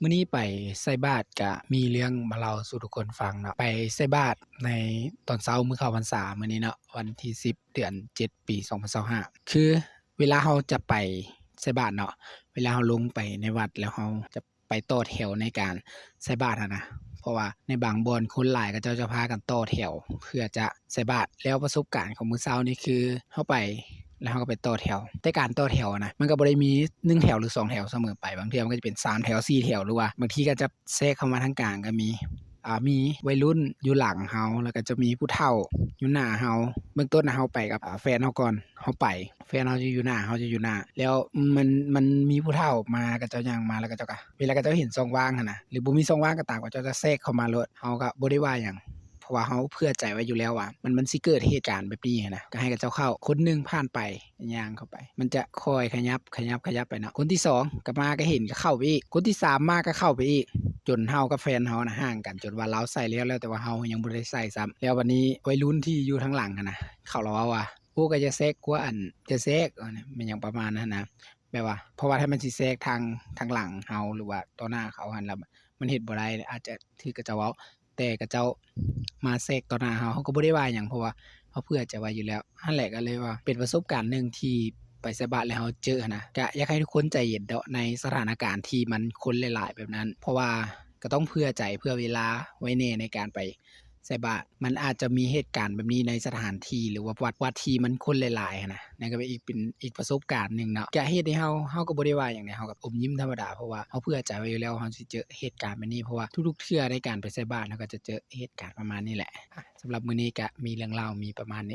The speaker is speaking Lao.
ມື້ນີ້ໄປໃສ່ບາດ ກະມີເລື່ອງມາເລົ່າສູ່ທຸກຄົນຟັງເນາະ. ໄປໃສ່ບາດໃນຕອນເຊົ້າມື້ເຂົ້າພັນສາມື້ນີ້ເນາະ ວັນທີສິບ ເດືອນເຈັດ ປີສອງພັນຊາວຫ້າ ຄືເວລາເຮົາຈະໄປໃສ່ບາດເນາະ ເວລາເຮົາລົງໄປໃນວັດ ແລ້ວເຮົາຈະໄປຕໍ່ແຖວໃນການໃສ່ບາດຫັ້ນນະ ເພາະວ່າໃນບາງບ່ອນຄົນຫຼາຍ ເຂົາເຈົ້າຈະພາກັນຕໍ່ແຖວເພື່ອຈະໃສ່ບາດ. ແລ້ວປະສົບການຂອງມື້ເຊົ້ານີ້ຄືເຮົາໄປ ແລ້ວເຮົາກໍໄປຕໍ່ແຖວ ແຕ່ການຕໍ່ແຖວນະ ມັນກໍບໍ່ໄດ້ມີໜຶ່ງແຖວ ຫຼື ສອງແຖວສະເໝີໄປ ບາງເທື່ອມັນກໍຈະເປັນສາມແຖວ ສີ່ແຖວ ຫຼືວ່າບາງທີກໍຈະແຊກເຂົ້າມາທາງກາງກໍມີ. ອ່າ ມີໄວລຸ້ນຢູ່ຫຼັງເຮົາ ແລ້ວກໍຈະມີຜູ້ເຖົ້າຢູ່ໜ້າເຮົາ. ເບື້ອງຕົ້ນນະ ເຮົາໄປກັບ ອ່າ ແຟນເຮົາກ່ອນ ເຮົາໄປ ແຟນເຮົາຈະຢູ່ໜ້າ ເຮົາຈະຢູ່ໜ້າ ແລ້ວມັນ ມັນມີຜູ້ເຖົ້າມາ ເຂົາເຈົ້າຍ່າງມາ ແລ້ວເຂົາເຈົ້າກໍ ເວລາເຂົາເຈົ້າເຫັນຊ່ອງວ່າງຫັ້ນນະ ຫຼືບໍ່ມີຊ່ອງວ່າງກໍຕາມ ເຂົາເຈົ້າຈະແຊກເຂົ້າມາໂລດ ເຮົາກໍບໍ່ໄດ້ວ່າຫຍັງ ເພາະວ່າເຮົາເຜື່ອໃຈໄວ້ຢູ່ແລ້ວວ່າ ມັນ ມັນຊິເກີດເຫດການແບບນີ້ຫັ້ນນະ ກໍໃຫ້ເຂົາເຈົ້າເຂົ້າ ຄົນໜຶ່ງຜ່ານໄປ ຍ່າງເຂົ້າໄປ ມັນຈະຄ່ອຍຂະຫຍັບ ຂະຫຍັບ ຂະຫຍັບໄປເນາະ. ຄົນທີສອງກໍມາ ກໍເຫັນ ກໍເຂົ້າໄປອີກ. ຄົນທີສາມມາ ກໍເຂົ້າໄປອີກ ຈົນເຮົາກັບແຟນເຮົານະຫ່າງກັນ ຈົນວ່າລາວໃສ່ແລ້ວ ແລ້ວແຕ່ວ່າເຮົາຍັງບໍ່ໄດ້ໃສ່ຊ້ຳ. ແລ້ວບັດນີ້ໄວລຸ້ນທີ່ຢູ່ທາງຫຼັງຫັ້ນນະ ເຂົາລາວເວົ້າວ່າ ໂອ້ ກໍຢ່າແຊກກວ່າ ອັນ ຢ່າແຊກ ແມ່ນຫຍັງປະມານນັ້ນນະ ແບບວ່າ ເພາະວ່າຖ້າມັນຊິແຊກທາງ ທາງຫຼັງເຮົາ ຫຼືວ່າຕໍ່ໜ້າເຂົາຫັ້ນ ແລ້ວມັນເຮັດບໍ່ໄດ້ ອາດຈະຖືກເຂົາເຈົ້າເວົ້າ ແຕ່ເຂົາເຈົ້າມາແຊກຕໍ່ໜ້າເຮົາ ເຮົາກໍບໍ່ໄດ້ວ່າຫຍັງ ເພາະວ່າເຮົາເຜື່ອໃຈໄວ້ຢູ່ແລ້ວ. ຫັ້ນແຫຼະ ກໍເລີຍວ່າເປັນປະສົບການໜຶ່ງທີ່ໄປໃສ່ບາດແລ້ວເຮົາເຈີຫັ້ນນະ. ກະຢາກໃຫ້ທຸກຄົນໃຈເຢັນເນາະ ໃນສະຖານະການທີ່ມັນຄົນຫຼາຍໆແບບນັ້ນ ເພາະວ່າກໍຕ້ອງເຜື່ອໃຈ ເຜື່ອເວລາໄວ້ແດ່ໃນການໄປໃສ່ບາດ. ມັນອາດຈະມີເຫດການແບບນີ້ໃນສະຖານທີ່ ຫຼືວ່າວັດ ວັດທີ່ມັນຄົນຫຼາຍໆຫັ້ນນະ. ນັ້ນກໍເປັນອີກ ເປັນອີກປະສົບການໜຶ່ງເນາະ ກະເຮັດໃຫ້ເຮົາ ເຮົາກໍບໍ່ໄດ້ວ່າຫຍັງເດ ເຮົາກໍອົມຍິ້ມທຳມະດາ ເພາະວ່າເຮົາເຜື່ອໃຈໄວ້ຢູ່ແລ້ວ ເຮົາຊິເຈີເຫດການແບບນີ້ ເພາະວ່າທຸກໆເທື່ອໃນການໄປໃສ່ບາດ ເຮົາກໍຈະເຈີເຫດການປະມານນີ້ແຫຼະ. ສຳລັບມື້ນີ້ກະມີເລື່ອງເລົ່າມີປະມານນີ້.